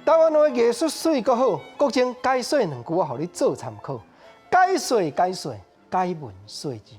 台灣話藝術媠閣好，國政解說兩句，我予你做參考。解說解說，解文說字。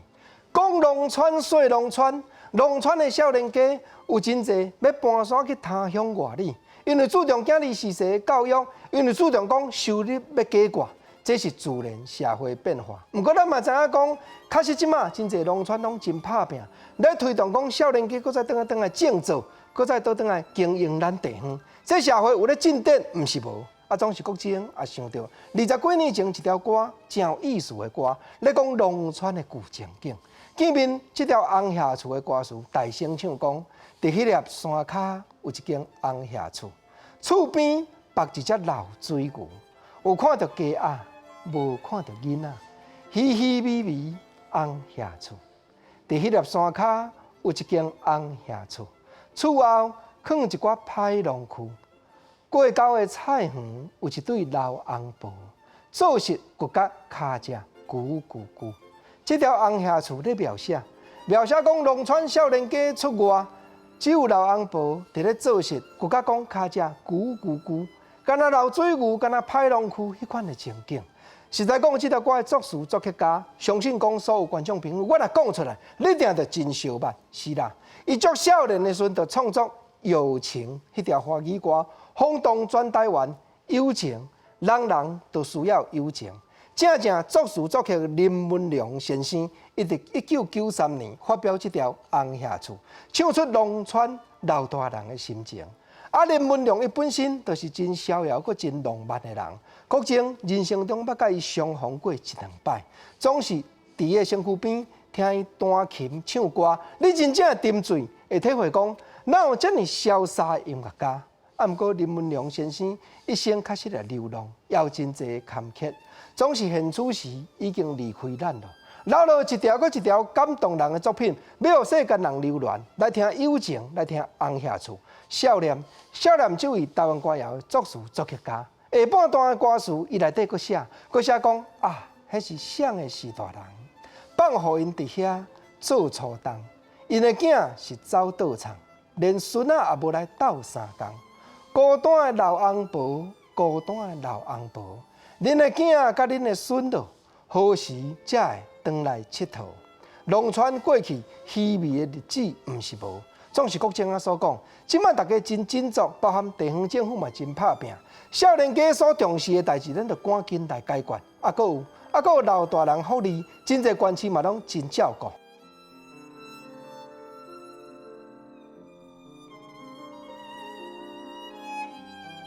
講農村說農村，農村的少年家有真濟欲搬山去他鄉外里，因為注重囝兒時勢的教育，因為注重講收入欲加懸，這是自然社會變化。毋過咱嘛知影講，確實這馬真濟農村攏真拍拚，咧推動講少年家閣再轉來轉來種作，閣再倒轉來經營咱地方。這社會有咧進展，毋是無。啊，總是國政也想著二十幾年前一條歌，真有意思的歌，咧講農村的舊情景。見面這條紅瓦厝的歌詞，大聲唱講：佇彼粒山跤有一間紅瓦厝，厝邊縛一隻老水牛，有看著雞仔，無看著囡仔，稀稀微微紅瓦厝。佇彼粒山跤有一間紅瓦厝，厝後囥一寡歹農具。過溝的菜園有一對老翁婆，做穡骨甲跤跡咕咕咕。這條紅瓦厝咧描寫，描寫講農村少年家出外，只有老翁婆佇咧做穡，骨甲講跤跡咕咕咕，敢若老水牛，敢若歹農具彼款的情景。實在講，這條歌的作詞作曲家，相信講所有觀眾朋友，我若講出來，你定著真相捌。是啦，伊足少年的時陣就創作《友情》彼條華語歌，轟動全台灣。友情，人人都需要友情。正正作詞作曲林文龍先生，伊佇1993年發表這條《紅瓦厝》，唱出農村老大人的心情。啊，林文龍伊本身就是真逍遙、閣真浪漫的人。國政人生中捌佮伊相逢過一兩擺，總是佇伊身軀邊聽伊彈琴唱歌，你真正沉醉，會體會講哪有遮爾瀟灑的音樂家。啊，毋過林文龍先生一生確實會流浪，也有真濟坎坷，總是現此時已經離開咱囉。留落一條閣一條感動人的作品，欲予世間人流連來聽友情，來聽紅瓦厝。少年，少年這位台灣歌謠的作詞作曲家，下半段的歌詞伊內底閣寫，閣寫講啊，彼是啥个序大人，放予𪜶佇遐做粗重，𪜶的囝是走倒藏，連孫仔也無來鬥相共。孤單的老翁婆，孤單的老翁婆，恁的囝佮恁的孫囉，何時才會轉來𨑨迌？農村過去稀微的日子，毋是無，總是國政仔所講，這馬大家真振作，包含地方政府嘛真拍拚。少年家所重視的代誌，咱就趕緊來解決。啊，閣有啊，閣有老大人福利，真濟縣市嘛攏真照顧。